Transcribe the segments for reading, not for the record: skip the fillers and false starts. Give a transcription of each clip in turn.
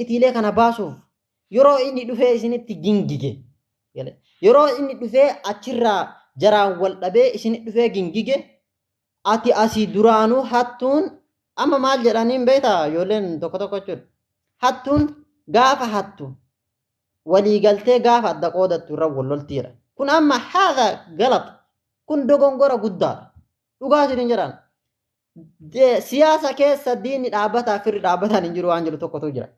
Itiilee kana baasuuf yeroo inni dhufee isinitti gingige, yeroo inni dhufee achirraa jaraan wal dhabee isinitti dhufee gingige, ati asii duraanuu hattuun amma maal jedhaniin beektaa ijoolleen tokko tokko jechuudha. Hattuun gaafa hattu waliigaltee gaafa adda qoodattu irra wal loltiidha. Kun amma haadha galat, kun dogongora guddaadha. Dhugaa isiniin jedhaan. Siyaasa keessa diinni dhaabbataaf firri dhaabbataan hin jiru waan jedhu tokkotu jira.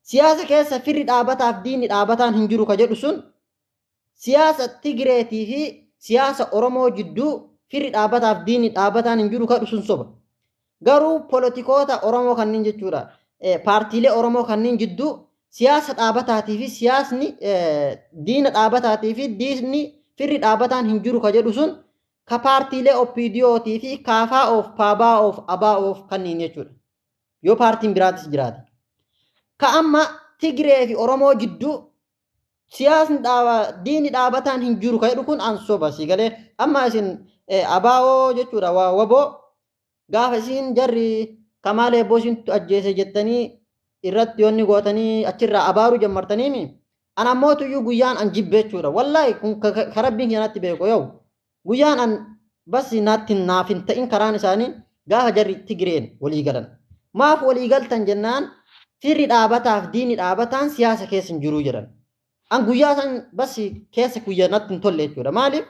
Siyaasa keessa firri dhaabbataaf diinni dhaabataan hin jiru ka jedhu sun, siyaasa Tigireetii fi siyaasa Oromoo jidduu firri dhaabbataaf diinni dhaabataan hin jiru ka jedhu sun soba. Garuu poolitikoota Oromoo kanneen jechuudha. Paartiilee Oromoo kanneen jidduu siyaasa dhaabataatii fi siyaasni diina dhaabataatii fi diinni firri dhaabataan hin jiru ka jedhu sun ka paartiilee OPDOtii fi KFOf, PABOf, ABOf kanneen jechuudha. Yoo paartiin biraatis jiraate. Ka amma Tigiree fi Oromoo jidduu siyaasni diinni dhaabataan hin jiru ka jedhu kun an soba si galee. Amma isin ABO jechuudha, WBO gaafa isin jarri Kamaal Eebboo isintu ajjeese jettanii irratti yoonni gootanii achirraa abaaruu jammartaniimi. An ammoo tuyyuu guyyaan an jibbe jechuudha. Wallaahi kun ka rabbiin keenyatti beeku yoo guyyaan an bas naatti naaf hin ta'in karaan isaanii gaafa jarri Tigireen walii galan. Maaf walii galtan jennaan, firri dhaabataaf diinni dhaabataan siyaasa keessa hin jiruu jedhan. An guyyaa san bas keessa guyyaa natti hin tolle jechuudha. Maaliif?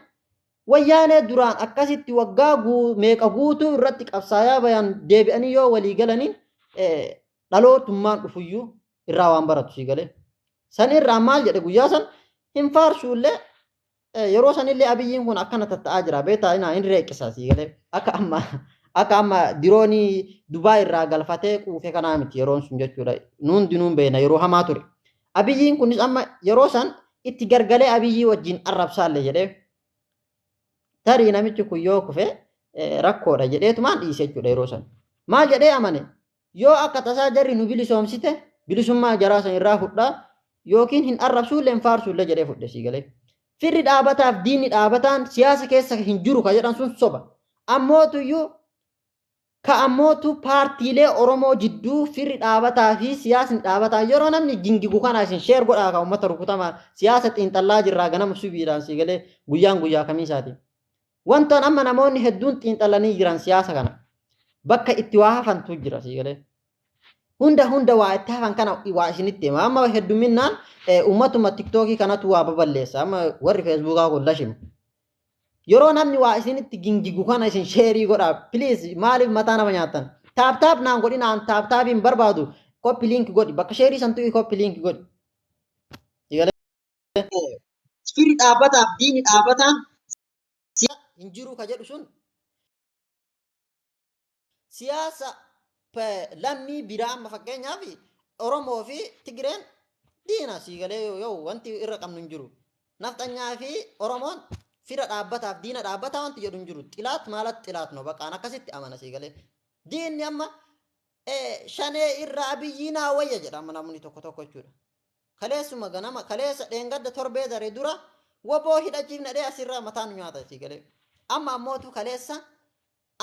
Wayyaanee duraan akkasitti waggaa meeqa guutuu irratti qabsaayaa bayan deebi'anii yoo walii galanii, dhalootummaan dhufuyyuu irraa waan baratu sii galee. San irraa maal jedhe, guyyaa san hin faarsuullee, yeroo sanillee Abiyyiin kun akkana tatta'aa jira beektaa, inaa hin reeqisa sii galee, akka amma diroonii Dubaay irraa galfatee quufe kanaa miti yeroon sun jechuudha. Nuun dinuun beena, yeroo hamaa ture. Abiyyiin kunis amma yeroo san itti gargalee Abiyyii wajjin arrabsaallee jedhee, tarii namichi kun yoo kufe rakkoodha jedheetumaan dhiise jechuudha yeroo san. Maal jedhee amane? Yoo akka tasaa jarri nu bilisoomsite, bilisummaa jaraa san irraa fudhaa yookiin hin arrabsuullee hin faarsuullee jedhee fudhe sii galee. Firri dhaabataaf diinni dhaabataan siyaasa keessa hin jiru ka jedhan sun soba. Ammootuyyuu ka ammootu paartiilee Oromoo jidduu firri dhaabataa fi siyaasni dhaabataa yeroo namni gingigu kana isin share godhaa ka uummata rukutamaa. Siyaasa xiinxallaa jirraa ganama subiidhaan sii galee, guyyaan guyyaa kamiisaati. Wantoon amma namoonni hedduun xiinxallanii jiran siyaasa kana bakka itti waa hafantu jira sii galee. Hunda hunda waa itti hafan kana waa isinitti hima. Amma hedduminaan uummatuma TikTokii kanatu waa baballeessa. Amma warri Facebookaa kun lashima. Yeroo namni waa isinitti gingigu kana isin share godhaa. Please, maaliif mataa nama nyaattan? Tap tap naan godhi, naan tap tapiin barbaadu, copy link godhi. Bakka share santu copy link godhi. Firri dhaabbataaf diinni dhaabataan hin jiru ka jedhu sun siyaasa lammii biraa. Amma fakkeenyaaf Oromoo fi Tigireen diina sii galee, yoo wanti irra qabnu hin jiru. Nafxanyaa fi Oromoon fira dhaabbataaf diina dhaabbataa wanti jedhu hin jiru. ጠላት ማለት ጠላት ነው baqaan akkasitti amana sii galee. Diinni amma Shanee irra Abiyyii naa wayya jedha amma namni tokko tokko jechuudha. Kaleessuma ganama, kaleessa dheengadda, torbee daree dura WBO hidhachiifna dhee asirraa mataa nu nyaata sii galee. Amma ammootu kaleessa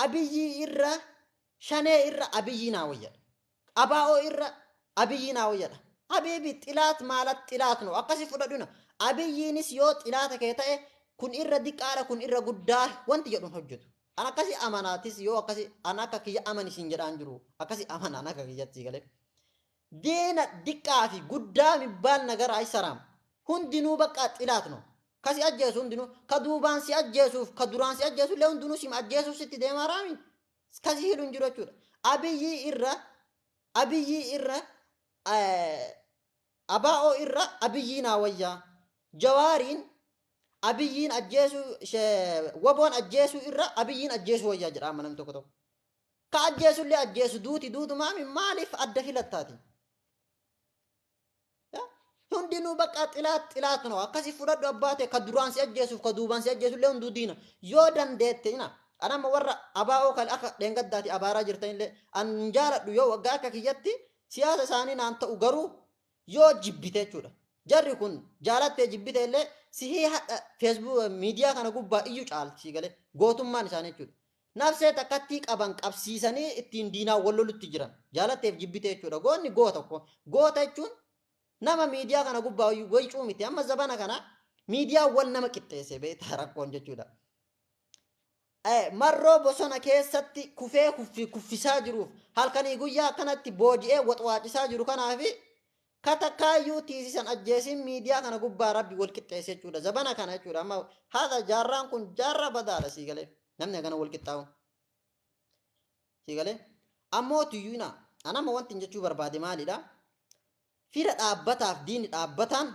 Abiyyii irra, Shanee irra Abiyyii naa wayyadha. ABO irra Abiyyii naa wayyadha. حبيبي ጠላት ማለት ጠላት ነው akkasi fudhadhuna. Abiyyiinis yoo xilaata kee ta'e, kun irra diqqaadha, kun irra guddaa wanti jedhuun hojjetu. An akkasi amanaatis, yoo akkasi an akka kiyya amani siin jedhaan jiru, akkasi amana an akka kiyyatti galee. Diina diqqaa fi guddaa ሚባል ነገር አይሰራም. Hundinuu bakka ጠላት ነው. Ka si ajjeesu hundinuu, ka duubaan si ajjeesuuf ka duraan si ajjeesu illee hundinuu si ajjeesuuf sitti deemaa raami. Ka si hidhu hin jiru jechuudha. Abiyyii irra, ABO irra Abiyyii naa wayyaa. Jawaariin Abiyyiin ajjeesuu, WBOn ajjeesuu irra Abiyyiin ajjeesuu wayyaa jedha amma namni tokko tokko. Ka ajjeesullee ajjeesu, duuti duutumaami, maaliif adda filattaati? Hundinuu bakka ጠላት ጠላት ነው. Akkasi fudhadhu abbaa ta'e, ka duraan si ajjeesuuf ka duubaan si ajjeesullee hunduu diina. Yoo dandeette ina. Anamma warra ABO kan akka dheengaddaati abaaraa jirtanillee an jaaladhu, yoo waggaa akka kiyyatti siyaasa isaanii naan ta'u, garuu yoo jibbite jechuudha. Jarri kun jaalattee jibbite illee sihii hadha Facebook miidiyaa kana gubbaa iyyuu caalti galee gootummaan isaanii jechuudha. Nafsee takkattii qaban qabsiisanii ittiin diinaa wal lolutti jiran. Jaalatteef jibbite jechuudha. Goonni goota ko. Goota jechuun nama miidiyaa kana gubbaa wayicuu miti. Amma zabana kana miidiyaa wal nama qixxeesse beektaa rakkoon jechuudha. Marroo bosona keessatti kufee kuffisaa jiruuf halkanii guyyaa akkanatti booji'ee waxwaacisaa jiru kanaafi katakkaayyuu tiisisan ajjeesiin miidiyaa kana gubbaa rabbi wal qixxeesse jechuudha. Zabana kana jechuudha. Amma haadha jaarraan kun jaarraa badaadha sii galee. Namni hagana wal qixxaawu. Sii galee. Ammoo tuyyuuna anama wanti jechuu barbaade maalidha? Fira dhaabbataaf diinni dhaabbataan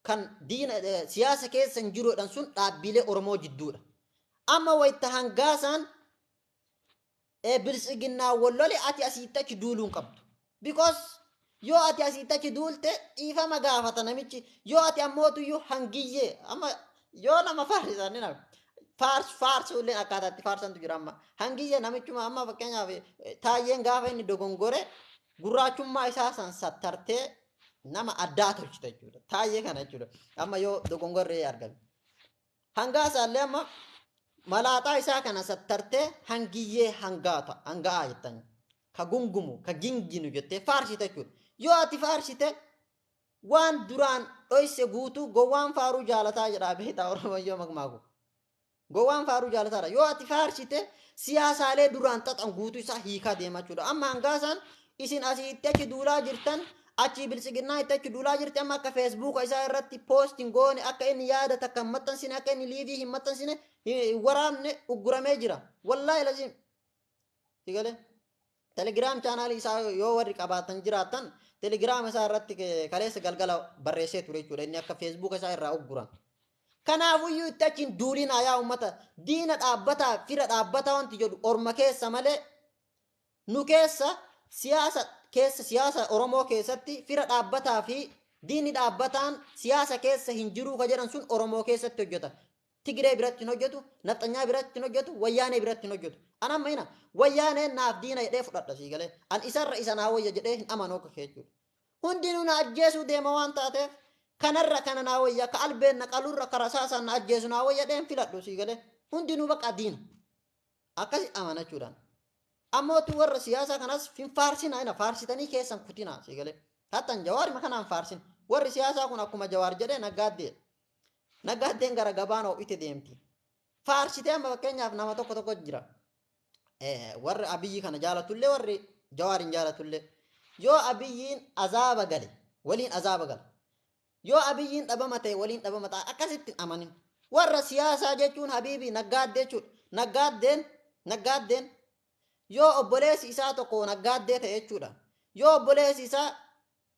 kan diina siyaasa keessa hin jiruudhaan sun dhaabbilee Oromoo jidduudha. Amma wayita hangaasaan biltsiginnaa wal lole ati asiitti achi duuluu hin qabdu. Because yoo ati asiitti achi duulte dhiifama gaafata namichi. Yoo ati ammoo tuyyuu hangiyyee amma yoo nama faarsisan ni nama. Faarsuu illee akkaataa itti faarsantu jira amma. Hangiyyee namichuma amma fakkeenyaaf taayyeen gaafa inni dogongore gurraachummaa isaa san sattartee nama addaa tolchite jechuudha. Taayyee kana jechuudha. Amma yoo dogongorree argame. Hangaasaallee amma malaaxaa isaa kana sattartee hangiyyee hangaata hanga'aa jettan. Ka gungumu ka ginginu jettee faarsite jechuudha. Yoo ati faarsite waan duraan dhoyse guutuu gowwaan faaruu jaalataa jedhaa beektaa Oromoo yoo makmaaku. Gowwaan faaruu jaalataadha. Yoo ati faarsite siyaasaalee duraan xaxan guutuu isaa hiikaa deema jechuudha. Amma hangaasaan isin asii itti achi duulaa jirtan achii biltsiginnaa itti achi duulaa jirti amma akka feesbuuka isaa irratti poost hin goone akka inni yaada takka hin maxxansine akka inni liivii hin maxxansine hin waraabne ugguramee jira. Wallaahi laziim. Sigalee. Telegiraam chaanaalii isaa yoo warri qabaatan jiraatan telegiraam isaa irratti kaleessa galgala barreessee ture jechuudha. Inni akka feesbuuka isaa irraa ugguran. Kanaafuyyuu itti achiin duulinaa yaa uummata diina dhaabbataa fira dhaabbataa wanti jedhu orma keessa malee nu keessa siyaasa keessa siyaasa Oromoo keessatti fira dhaabbataa fi diinni dhaabbataan siyaasa keessa hin jiruu ka jedhan sun Oromoo keessatti hojjeta. Tigiree biratti hin hojjetu, Nafxanyaa biratti hin hojjetu, Wayyaanee biratti hin hojjetu. An amma ina wayyaaneen naaf diina jedhee fudhadha sii galee. An isarra isa naa wayya jedhee hin amanu akka kee jechuudha. Hundinuu na ajjeesuu deema waan taateef kanarra kana naa wayya ka albeen na qalurra ka rasaasaan na ajjeesu naa wayya jedhee hin filadhu sii galee. Hundinuu baqa diina. Akkasi amana jechuudhaan. Ammootu warra siyaasaa kanas hin faarsinaa ina faarsitanii keessan kutinaa sii galee. Hattan jawaarima kanaan faarsin. Warri siyaasaa kun akkuma jawaar jedhee naggaaddeedha. Naggaaddeen gara gabaan ho'ite deemti. Faarsitee amma fakkeenyaaf nama tokko tokko jira. Warri Abiyyi kana jaalatullee warri Jawaar hin jaalatullee. Yoo Abiyyiin azaaba gale waliin azaaba gala. Yoo Abiyyiin dhabama ta'e waliin dhabama ta'a akkasitti hin amanin. Warra siyaasaa jechuun habiibii naggaaddee jechuudha. Naggaaddeen naggaaddeen yoo obboleessi isaa tokko naggaaddee ta'e jechuudha. Yoo obboleessi isaa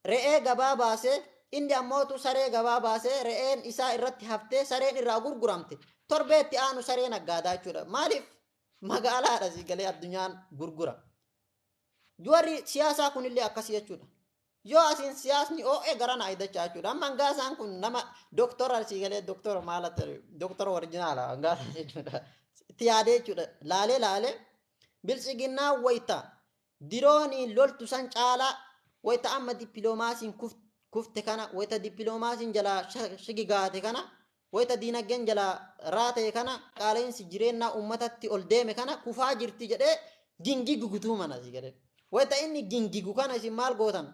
re'ee gabaa baasee inni ammootu saree gabaa baasee re'een isaa irratti haftee sareen irraa gurguramte torbee itti aanu saree naggaadaa jechuudha. Maaliif magaalaadha si galee addunyaan gurgura. Warri siyaasaa kunillee akkasii jechuudha. Yoo asiin siyaasni oo'ee gara na aydachaa jechuudha. Amma hangaasaan kun nama doktora si galee doktora maala ta'e doktora orijinaala hangaasaan jechuudha. Itti yaadee jechuudha. Laalee laalee biltsiginnaa wayita dirooniin loltu san caalaa wayita amma dippiloomaasiin kufte kana wayita dippiloomaasiin jalaa shigigaate kana wayita diinagdeen jalaa raatee kana qaala'insi jireenyaa uummatatti ol deeme kana kufaa jirti jedhee gingigu gutuu mana si galee. Wayita inni gingigu kana isin maal gootan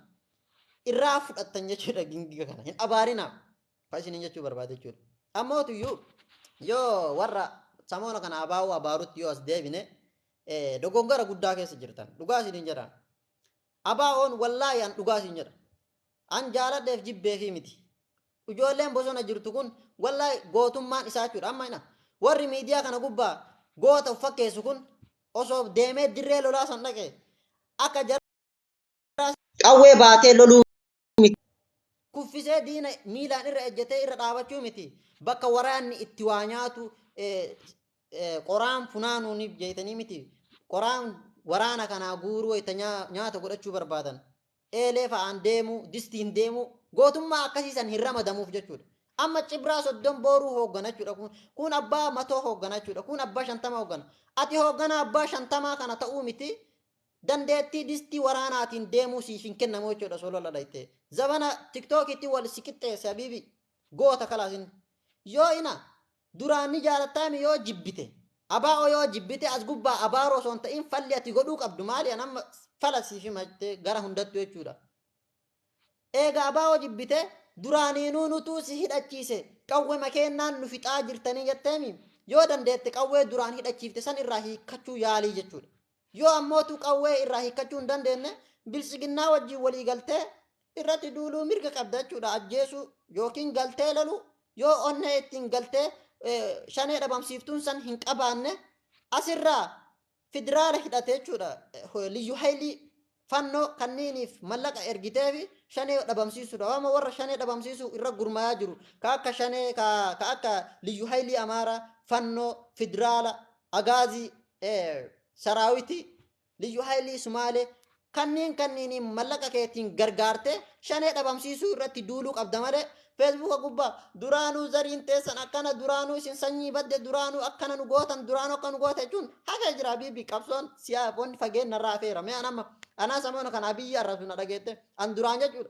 irraa fudhattan jechuudha gingiga kana hin abaarinaa fa isiniin jechuu barbaade jechuudha. Ammootuyyuu yoo warra samoona kana abaa'uu abaarutti yoo as deebine dogongora guddaa keessa jirtan dhugaa isiniin jedhaan. Abaa'oon wallaahi an dhugaa isin jedha. An jaaladheef jibbeefii miti. Ijoolleen bosona jirtu kun wallaahi gootummaan isaa jechuudha. Amma ina warri miidiyaa kana gubbaa goota of fakkeessu kun osoo deemee dirree lolaa san dhaqe akka jara qawwee baatee loluu miti. Kuffisee diina miilaan irra ejjetee irra dhaabachuu miti. Bakka waraanni itti waa nyaatu qoraan funaanuuniif jeetanii miti. Qoraan waraana kanaa guuruu wayita nyaata godhachuu barbaadan. Eelee fa'aan deemuu, distiin deemuu, gootummaa akkasii san hin ramadamuuf jechuudha. Amma cibraa 30 booruu hooggana jechuudha. Kun abbaa 100 hooggana jechuudha. Kun abbaa 50 hooggana. Ati hooggana abbaa 50 kana ta'uu miti. Dandeettii distii waraanaatiin deemuu siif hin kennamu jechuudha solola dhaytee. Zabana tiktookitti wal si qixxeesse habiibi. Goota kalaasin. Yoo ina duraan ni jaalattaami yoo jibbite. Abaa'oo yoo jibbite as gubbaa abaaroo osoo hin ta'in falli ati godhuu qabdu maali? An amma fala siif himatte gara hundattu jechuudha. Eega abaa'oo jibbite duraaniinuu nutuu si hidhachiise qawwe makeennaan nu fixaa jirtanii jetteemi yoo dandeette qawwee duraan hidhachiifte san irraa hiikkachuu yaalii jechuudha. Yoo ammootu qawwee irraa hiikkachuu hin dandeenne biltsiginnaa wajjin walii galtee irratti duuluu mirga qabda jechuudha. Ajjeesuu yookiin galtee loluu yoo onnee ittiin galtee shanee dhabamsiiftuun san hin qabaanne asirraa federaala hidhate jechuudha. Liyyu haylii fannoo kanniiniif mallaqa ergiteefi shanee dhabamsiisuudha. Waama warra shanee dhabamsiisuu irra gurmaayaa jiru ka akka shanee ka akka liyyu haylii amaaraa fannoo federaala agaazii saraawitii liyyu haylii sumaalee kanneen kanniiniin mallaqa keetiin gargaarte shanee dhabamsiisuu irratti duuluu qabda malee feesbuuka gubbaa duraanuu zariin teessan akkana duraanuu isin sanyii badde duraanuu akkana nu gootan duraanuu akka nu goota jechuun hafee jira biibi qabsoon siyaaf wanni fageenya irraa hafeera. Mee an amma anaa samoona kana abiyyi arrabsu na dhageette an duraan jechuudha.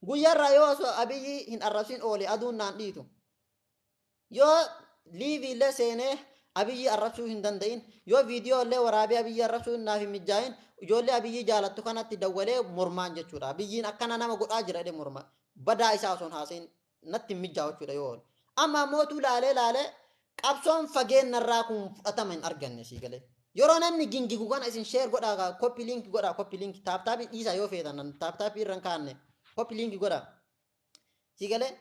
Guyyaarraa yoo osoo abiyyi hin arrabsin oole aduun naan dhiitu. Yoo liivii illee seenee abiyyi arrabsuu hin danda'in yoo viidiyoo illee waraabee abiyyi arrabsuu naaf hin mijaa'in ijoollee abiyyi jaalattu kanatti dawwalee mormaan jechuudha. Abiyyiin akkana nama godhaa jira jedhee morma. Badaa isaa osoo hin haasa'in natti hin mijaa'u jechuudha yoo oolu. Amma mootuu laalee laalee qabsoon fageennarraa kun fudhatama hin arganne sii galee. Yeroo namni gingigu kana isin share godhaa copy link godhaa copy link tap tapii dhiisaa yoo feetan tap tapii irra hin kaa'anne copy link godhaa. Sii galee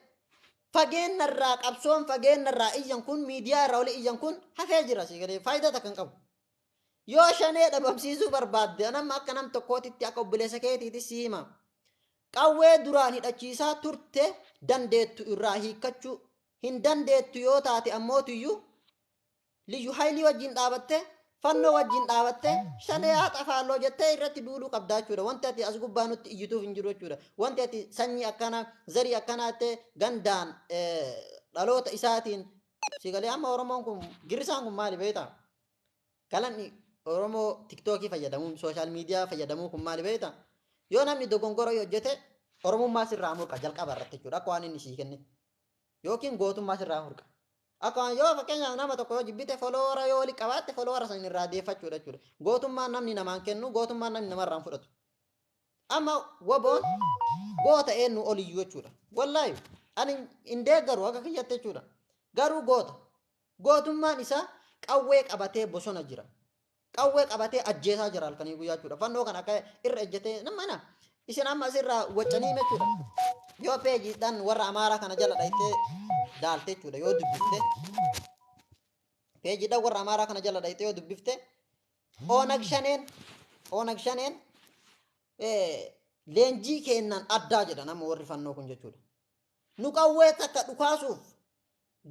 fageennarraa qabsoon fageennarraa iyyan kun miidiyaa irraa olii iyyan kun hafee jira sii galee faayidaa takka hin qabu. Yoo shanee dhabamsiisuu barbaadde anamma akka nam tokkootitti akka obboleessa keetiitti si hima. Qawwee duraan hidhachiisaa turte dandeettu irraa hiikkachuu hin dandeettu yoo taate ammootiyyuu liyyu haylii wajjin dhaabattee fannoo wajjin dhaabattee shanee haa xafaalloo jettee irratti duuluu qabdaa jechuudha. Wanti ati as gubbaa nutti iyyituuf hin jiru jechuudha. Wanti ati sanyii akkanaa zarii akkanaa jettee gandaan dhaloota isaatiin si galee amma Oromoon kun girrisaan kun maali beektaa? Galanni Oromoo tiktookii fayyadamuun social media fayyadamuu kun maali beektaa? Yoo namni dogongora hojjete Oromummaa sirraa murqa jalqaba irratti jechuudha. Akka waan inni sii kenne. Yookiin gootummaa sirraa murqa. Akka waan yoo fakkeenyaaf nama tokko yoo jibbite follower yoo wali qabaatte follower san irraa deeffachuudha jechuudha. Gootummaan namni namaan kennu gootummaan namni namarraan fudhatu. Amma waboon goota eenyu oliyyuu jechuudha. Wallaahi ani hin deeggaru akka kiyyatti jechuudha. Garuu goota. Gootummaan isaa qawwee qabatee bosona jira. Qawwee qabatee ajjeesaa jira halkanii guyyaa jechuudha. Fannoo kana akka irra ejjetee nama na isin amma asirraa waccanii jechuudha. Yoo peejiidhaan warra Amaaraa kana jala dhayitee daalte jechuudha yoo dubbifte. Peejiidhaan warra Amaaraa kana jala dhayitee yoo dubbifte Oonag shaneen Oonag shaneen leenjii kennan addaa jedha nama warri fannoo kun jechuudha. Nu qawwee takka dhukaasuuf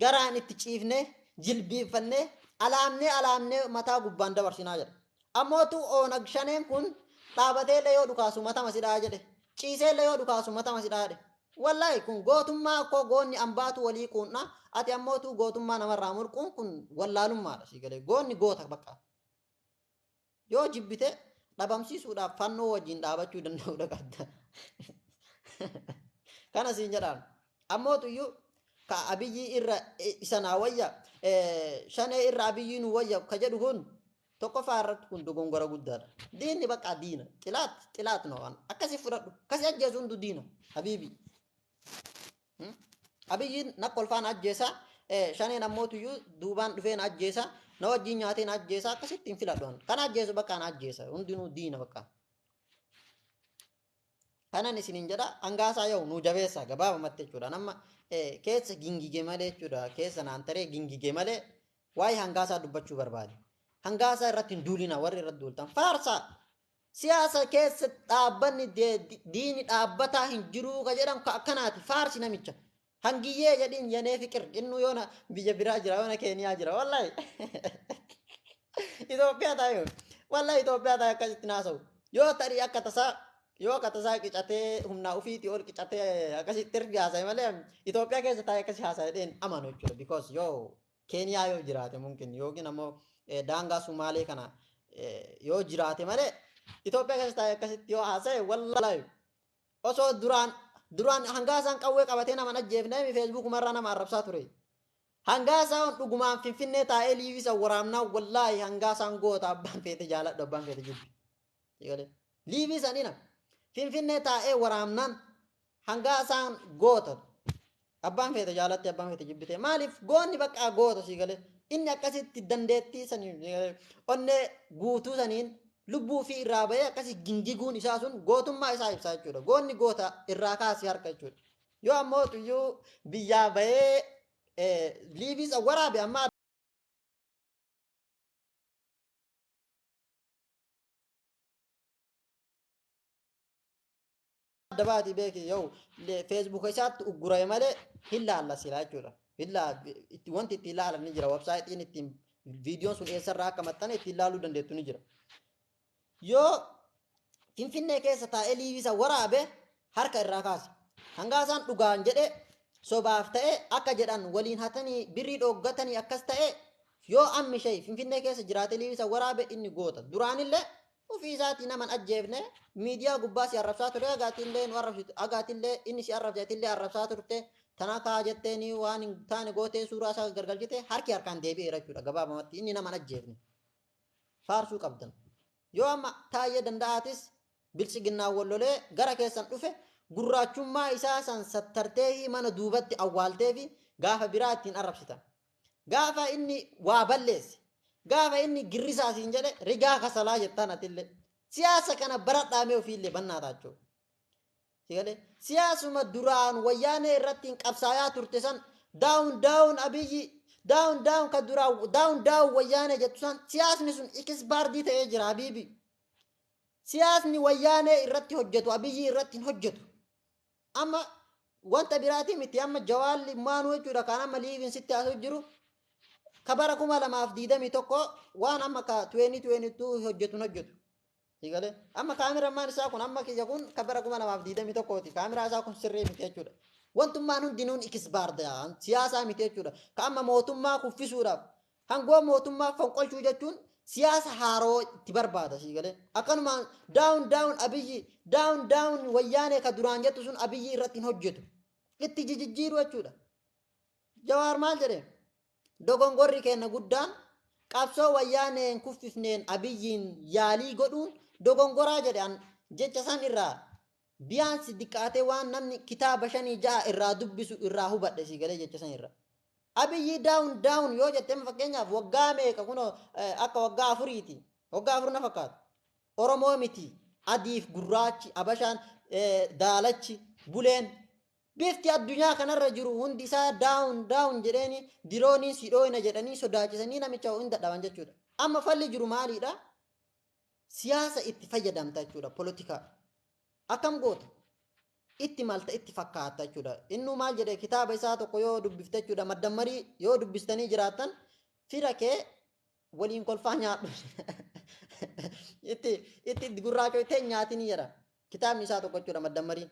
garaan itti ciifnee jilbiiffannee alaamnee alaamnee mataa gubbaan dabarsinaa jedha. Ammootu Oonag shaneen kun dhaabateellee yoo dhukaasu matama sidhaa jedhe. Ciiseellee yoo dhukaasu matama sidhaa jedhe. Wallaahi kun gootummaa akkoo goonni ambaatu walii quunna ati ammootu gootummaa namarraa murquun kun wallaalummaadha sii galee goonni goota bakka. Yoo jibbite dhabamsiisuudhaaf fannoo wajjin dhaabachuu danda'uudha qabda. Kana siin jedhaan. Ammootu iyyuu ka abiyyii irra isa naa wayya shanee irra abiyyii nu wayya ka jedhu kun tokkoffaa irratti kun dogongora guddaadha. Diinni bakka diina. Xilaat xilaat no waan akkasii fudhadhu. Akkasii ajjeesu hundu diina. Habiibi. Abiyyiin na kolfaan ajjeesa. Shaneen ammootuyyuu duubaan dhufee na ajjeesa. Na wajjin nyaatee na ajjeesa. Akkasitti hin filadhu. Kan ajjeesu bakka na ajjeesa. Hundinuu diina bakka. Kanan isiniin jedha hangaasaa yoo nu jabeessa gabaabumatti jechuudha. Nama keessa gingige malee jechuudha. Keessa naan taree gingige malee waa'ee hangaasaa dubbachuu barbaade. Hangaasaa irratti hin duulina warri irratti duultan. Faarsaa siyaasa keessa dhaabbanni diini dhaabbataa hin jiruu ka jedhan ka akkanaati. Faarsi namicha. Hangiyyee jedhiin yanee fiqir innuu yoona biyya biraa jira yoona Keeniyaa jira wallahi. Itoophiyaa taa'e wallahi Itoophiyaa taa'e akkasitti naasa'u. Yoo tarii akka tasaa yoo akka tasaa qicatee humnaa ofiitii ol qicatee akkasitti ergi haasa'e malee Itoophiyaa keessa taa'e akkasi haasa'e jedheen amanu jechuudha. Because yoo Keeniyaa yoo jiraate mumkin yookiin ammoo daangaa Sumaalee kana yoo jiraate malee Itoophiyaa keessa taa'e akkasitti yoo haasa'e wallahi osoo duraan duraan hangaa isaan qawwee qabatee nama hin ajjeefne feesbuukumarraa nama arrabsaa ture. Hangaasaan dhugumaan Finfinnee taa'ee liivii san waraabnaa, wallaahi hangaasaan goota, abbaan feete jaaladhu, abbaan feete jibbi. Liivii sanina Finfinnee taa'ee waraabnaan hangaasaan goota. Abbaan feete jaalatte, abbaan feete jibbite. Maaliif goonni bakka goota sii galee inni akkasitti dandeettii saniin onnee guutuu saniin lubbuu fi irraa bahee akkasi gingiguun isaa sun gootummaa isaa ibsaa jechuudha. Goonni goota irraa kaasii harka jechuudha. Yoo ammoo tuyyuu biyyaa bahee liivii san waraabe amma adda baati beeki, yoo feesbuuka isaatti uggurame malee hin laalla silaa jechuudha. Wanti ittiin laalan ni jira. Websaayitiin ittiin viidiyoon sun eessarraa akka maxxane ittiin laaluu dandeettu ni jira. Yoo Finfinnee keessa taa'ee liivii san waraabe harka irraa kaase. Hangaasaan dhugaan jedhe sobaaf ta'e akka jedhan waliin hatanii birrii dhooggatanii akkas ta'e, yoo ammi shay Finfinnee keessa jiraate liivii san waraabe inni goota. Duraanillee ofii isaatii naman ajjeefne miidiyaa gubbaa si arrabsaa ture, agaatillee nu arrabsitu, agaatillee inni si arrabse, atillee arrabsaa turte, tana kaa jetteeni waan hin taane gootee suuraa isaa gargalchite, harki harkaan deebi'eera jechuudha. Gabaabamatti inni naman ajjeefne faarsuu qabdan. Yoo amma Taayyee Danda'aatis biltsiginnaan wal lolee gara keessan dhufe, gurraachummaa isaa san sattarteefi mana duubatti awwaalteefi gaafa biraa ittiin arrabsitan. Gaafa inni waa balleesse, gaafa inni girrisaa siin jedhe, rigaa kasalaa jettaan atillee. Siyaasa kana baradhaamee ofiillee bannaa taachuu. Sigalee siyaasuma duraan wayyaanee irratti hin qabsaayaa turte san, down down Abiyyi, down down, ka duraan down down wayyaanee jettu san, siyaasni sun expired ta'ee jira, habiibi. Siyaasni wayyaanee irratti hojjetu Abiyyi irratti hin hojjetu. Amma wanta biraatii miti, amma jawaalli maanuu jechuudha kan amma liiviin sitti haasa'u jiru. Ka bara 2021 waan amma ka 2022 hojjetu hin hojjetu. Sigalee amma kaameramaan isaa kun, amma kiyya kun ka bara 2021ti. Kaameraa isaa kun sirrii miti jechuudha. Wantummaan hundinuun expired siyaasaa miti jechuudha. Ka amma mootummaa kuffisuudhaaf hangoo mootummaa fonqolchuu jechuun siyaasa haaroo itti barbaada sigalee. Akkanumaan down down Abiyyi, down down wayyaanee ka duraan jettu sun Abiyyi irratti hin hojjetu. Itti jijjiiru jechuudha. Jawaar maal jedhee? Dogongorri keenya guddaan qabsoo wayyaaneen kuffifneen Abiyyiin yaalii godhuun dogongoraa jedhe. An jecha san irraa biyaansi diqqaatee waan namni kitaaba shanii ja'a irraa dubbisu irraa hubadhe si galee jecha san irraa. Abiyyi down down yoo jette, fakkeenyaaf waggaa meeqa kunoo akka waggaa 4ti. Waggaa 4 na fakkaata. Oromoo miti, adiif gurraachi, abashaan, daalachi, buleen, bifti addunyaa kanarra jiru hundi isaa down down jedheeni dirooniin si dhooyna jedhanii sodaachisanii namicha hin dadhaban jechuudha. Amma falli jiru maaliidha? Siyaasa itti fayyadamta jechuudha, polotikaa. Akkam goota? Itti malta itti fakkaata jechuudha. Innuu maal jedhe? Kitaaba isaa tokko yoo dubbifte jechuudha, maddammarii yoo dubbistanii jiraattan, fira kee waliin kolfaa nyaadhu. Itti gurraachoytee nyaatinii jedha. Kitaabni isaa tokko jechuudha, maddammariin.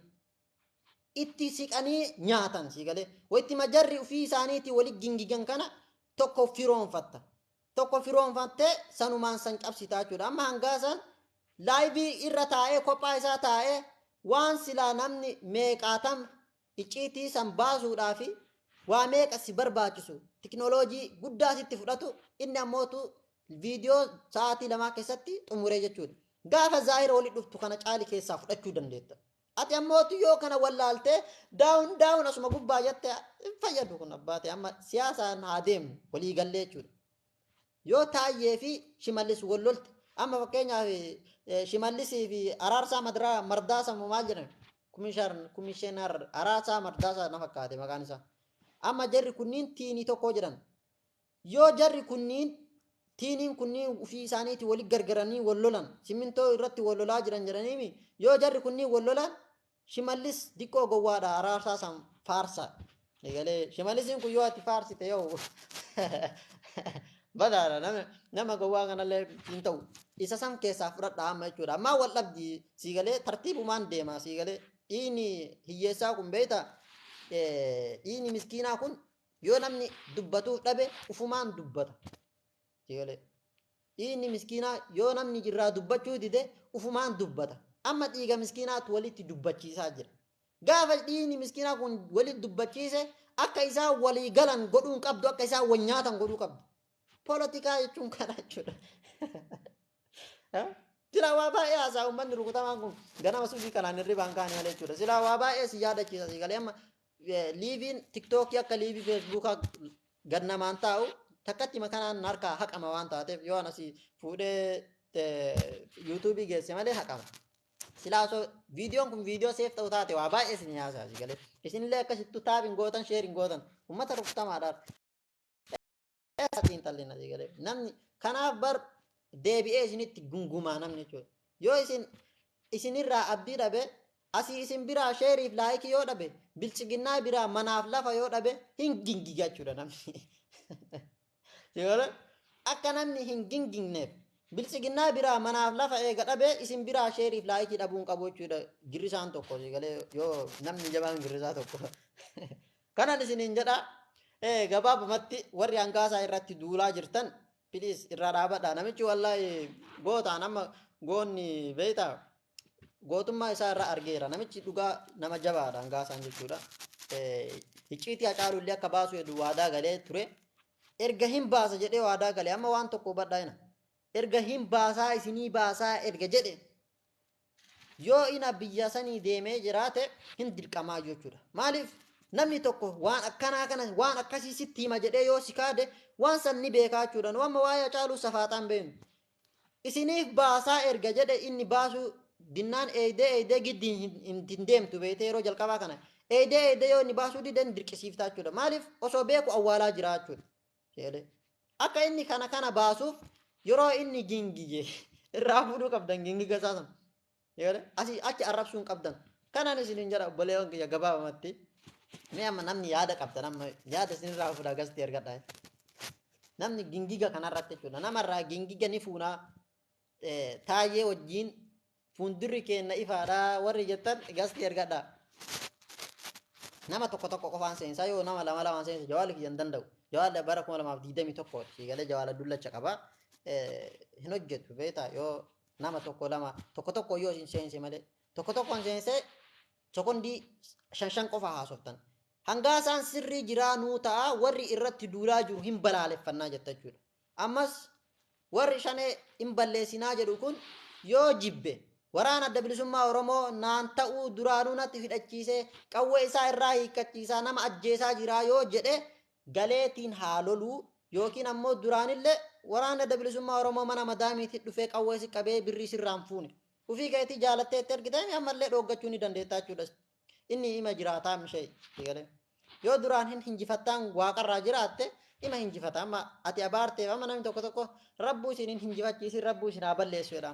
Itti siqanii nyaatan si galee. Wayitti majarri ofii isaaniitii wali gingigan kana tokko firoonfatta. Tokko firoonfattee sanumaan san cabsitaa jechuudha. Amma hangaa san live irra taa'ee, kophaa isaa taa'ee, waan silaa namni meeqaatam icciitii san baasuudhaa fi waa meeqa si barbaachisu, tiknooloojii guddaa sitti fudhatu, inni ammootu viidiyoo sa'aatii 2 keessatti xumuree jechuudha. Gaafa zaahira walitti dhuftu kana caali keessaa fudhachuu dandeetta. Ati ammootu yoo kana wallaaltee down down asuma gubbaa jette hin fayyadu kun abbaate. Amma siyaasaan haa deemnu walii gallee jechuudha. Yoo Taayyee fi Shimallis wal lolte, amma fakkeenyaaf Shimallisii fi Araarsaa Madiraa Mardaasaa moo maal jedhan, komishinar Araarsaa Mardaasaa na fakkaate maqaan isaa. Amma jarri kunniin tiinii tokko jedhan. Yoo jarri kunniin tiiniin kunniin ofii isaaniitii wali gargaranii wal lolan, simmintoo irratti wal lolaa jiran jedhaniimi, yoo jarri kunniin wal lolan, Shimallis diqqoo gowwaadha, Araarsaa san faarsa. Egalee Shimallisiin kun yoo ati faarsite yoo badaadha, nama gowwaa kanallee hin ta'u. Isa san keessaa fudhadha amma jechuudha. Ammaa wal dhabdi siigalee, tartiibumaan deema siigalee. Dhiini hiyyeessaa kun beekta, dhiini miskiinaa kun yoo namni dubbatuuf dhabe ufumaan dubbata. Siigalee. Dhiigni miskiinaa yoo namni irraa dubbachuu dide ufumaan dubbata. Amma dhiiga miskiinaatu walitti dubbachiisaa jira. Gaafa dhiigni miskiinaa kun walitti dubbachiise akka isaan walii galan godhuu hin qabdu, akka isaan wal nyaatan godhuu qabdu. Poolitikaa jechuun kana jechuudha. Silaa waa baay'ee haasaa uummanni rukutamaan kun ganama subii kanaan hirribaan kaane malee jechuudha. Silaa waa baay'ee si yaadachiisa si galee amma liiviin tiktookii akka liivii feesbuukaa gad namaan taa'u takkatti makanaan harkaa haqama waan taateef yoo anasii fuudhee yuutuubii geesse malee haqama. Silaa osoo viidiyoon kun viidiyoo seef ta'u taate waa baay'ee isin haasaa si galee. Isinillee akkasittu taap hin gootan sheer hin gootan uummata rukutamaadhaan. Eessatti hin xallina si galee. Namni kanaaf bar deebi'ee isinitti gungumaa namni jechuudha. Yoo isin isinirraa abdii dhabe asii isin biraa sheeriif laayikii yoo dhabe bilchiginnaa biraa manaaf lafa yoo dhabe hin gingiga jechuudha namni. Si galee akka namni hin gingigneef bilchiginnaa biraa manaaf lafa eega dhabe isin biraa sheeriif laayikii dhabuu hin qabu jechuudha. Girrisaan tokko si galee yoo namni jabaan girrisaa tokko. Kanan isiniin jedha gabaabumatti warri hangaasaa irratti duulaa jirtan please irraa dhaabadha. Namichi wallaahi gootaan amma goonni beektaa gootummaa isaa irraa argeera. Namichi dhugaa nama jabaadha hangaasaan jechuudha. Icciitii Hacaaluu illee akka baasu jedhu waadaa galee ture. Erga hin baasa jedhee waadaa galee amma waan tokko hubadhaa jina. Erga hin baasaa isinii baasaa erga jedhe yoo ina biyya sanii deemee jiraate hin dirqamaa jechuudha. Maaliif namni tokko waan akkanaa kana waan akkasii sitti hima jedhee yoo si kaade waan san ni beekaa jechuudha. Nu amma waa'ee Hacaaluu safaaxaan beeknu. Isiniif baasaa erga jedhe inni baasuu dinnaan eeydee eeydee giddi hin deemtu beektee yeroo jalqabaa kana eeydee eeydee yoo inni baasuu dide hin dirqisiiftaa jechuudha. Maaliif osoo beeku awwaalaa jira jechuudha. Seelee. Akka inni kana kana baasuuf yeroo inni gingige irraa fuudhuu qabdan gingiga isaa sana. Seelee. Asii achi arrabsuu hin qabdan. Kanaan isiniin jedha obboleewwan kiyya gabaabamatti. Mee amma namni yaada qabdan amma yaada isinirraa fuudhaa gastii ergadhaa. Namni gingiga kanarratti jechuudha. Namarraa gingiga ni fuunaa taayyee wajjiin fuuldurri keenna ifaadha warri jettan gastii ergadhaa. Nama tokko tokko qofaan seensaa yoo nama lama lamaan seensa jawaali kiyya hin danda'u. Jawaali bara 2021 si galee jawaala dullacha qaba. Hin hojjetu beektaa yoo nama tokko lama tokko tokko yoo isin seense malee tokko tokkoon seensee sekondii shan shan qofa haasoftan. Hangaasaan sirrii jiraa nuu ta'a warri irratti duulaa jiru hin balaaleffannaa jetta jechuudha. Ammas warri shanee hin balleessinaa jedhu kun yoo jibbe waraana adda bilisummaa Oromoo naan ta'uu duraanuu natti hidhachiisee qawwee isaa irraa hiikkachiisaa nama ajjeesaa jiraa yoo jedhe galeetiin haa loluu yookiin ammoo duraanillee waraana adda bilisummaa Oromoo mana madaamiitti dhufee qawwee si qabee birrii sirraa hin fuune. Ufii keetii jaalattee itti ergitee ammallee dhooggachuu ni dandeettaa jechuudha. Inni ima jiraataa mishee galee. Yoo duraan hin hinjifattaan waaqarraa jiraatte ima hinjifata. Amma ati abaarteef amma namni tokko tokko rabbuu isin hin hinjifachiisin rabbuu isin haa balleessu jedha.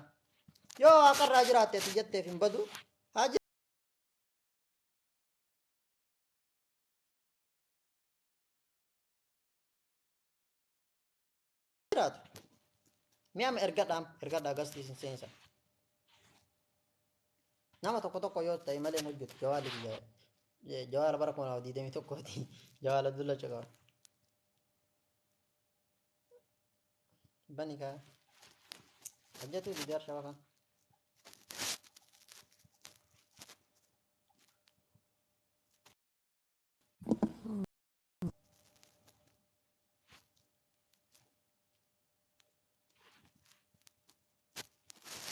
Yoo waaqarraa jiraatte ati jetteef hin badu haa jiraatu. Mee amma ergadhaa ergadhaa gastii isin seensa. Nama tokko tokko yoo ta'e malee hin hojjetu jawaali biyya jawaala bara 2021ti jawaala dullacha qaba. Bani kaa hojjetu didee arshaba kan.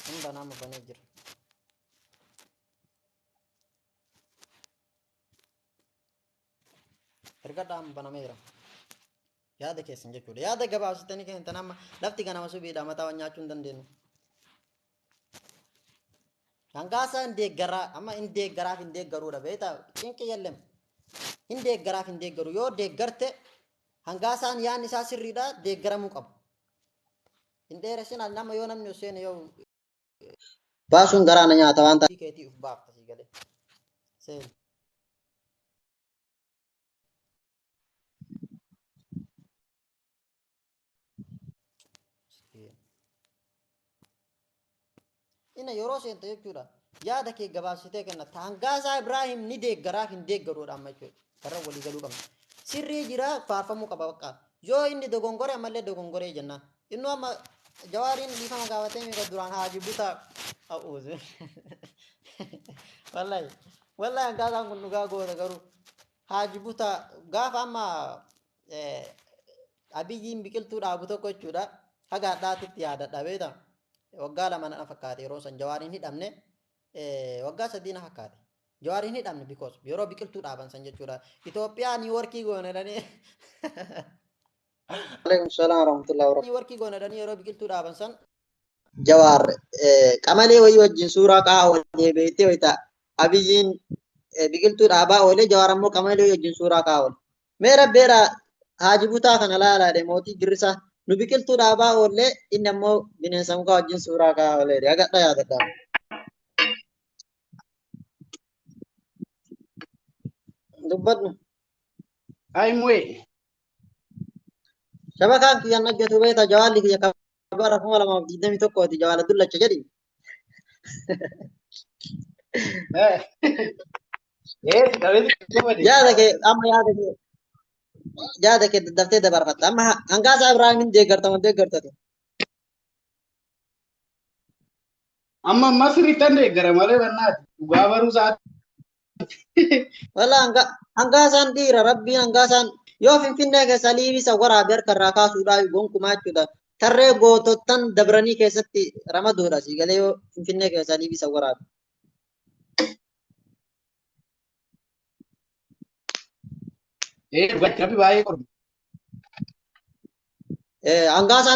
Hin banaa amma banee jira. Ergadhaa amma banameera. Yaada keessan jechuudha. Yaada gabaabsitanii kennitan amma lafti ganama subiidha mataa waan nyaachuu hin dandeenyu. Hangaasaa hin deeggaraa amma hin deeggaraaf hin deeggaruudha beektaa cinqi yellem. Hin deeggaraaf hin deeggaru yoo deeggarte hangaasaan yaadni isaa sirriidha deeggaramuu qaba. Hin dheeressin nama yoo namni os seene yoo baasuun garaa na nyaata waan ta'eef keetii uf baafta sii galee. Seeni. Ina yeroo seente jechuudha. Yaada kee gabaabsitee kennatta. Hangaasaa Ibraahim ni deeggaraaf hin deeggaruudha amma jechuudha. Karra walii galuu qabna. Sirrii jira faarfamuu qaba bakka. Yoo inni dogongore ammallee dogongoree jennaan. Innuu amma Jawaariin dhiifama gaafatee miira duraan haa jibbuta. A'uuzu. Wallahi. Wallahi hangaasaan kun dhugaa goota garuu. Haaji Butaa gaafa amma Abiyyiin biqiltuu dhaabu tokko jechuudha. Haga hadhaatitti yaadadha beektaa. Waggaa 2 na fakkaate yeroo san Jawaariin hidhamne, waggaa 3 na fakkaate. Jawaariin hidhamne because yeroo biqiltuu dhaaban san jechuudha. Itoophiyaa Niiworkii goone jedhanii. Alaikum salaam warahmatullahi wabarakatuh. Niiworkii goone jedhanii yeroo biqiltuu dhaaban san. Jawaar qamalee wayii wajjin suuraa ka'aa oolee beektee wayita Abiyyiin biqiltuu dhaabaa oolee Jawaar ammoo qamalee wayii wajjin suuraa ka'aa oole. Mee rabbeera Haaji Butaa kana laalaa jedhe mootii girrisaa nu biqiltuu dhaabaa oollee inni ammoo bineensa mukaa wajjin suuraa ka'aa oolee jedhe hagadha yaadadha. Dubbadhu. Ay mu'ee. Shabakaan kiyyan hojjetu beekta jawaalli kiyya bara 2021 ti jawaala dullacha jedhi. Ee qabeeti qabate. Yaada kee amma yaada kee daddaftee dabarfatta. Amma hangaasaa Ibraahimin deeggarta moo deeggartatu? Amma amma sirriittan deeggara malee bannaati. Dhugaa baruu isaati. Wala hangaasaan dhiira rabbiin hangaasaan yoo Finfinnee keessa liibisa waraabe harka irraa kaasuudhaa gonkumaa jechuudha. Tarree gootottan dabranii keessatti ramaduudha sii galee yoo Finfinnee keessa liibisa waraabe. Ee dhugaatti rabbi baay'ee qorme. Hangaasaan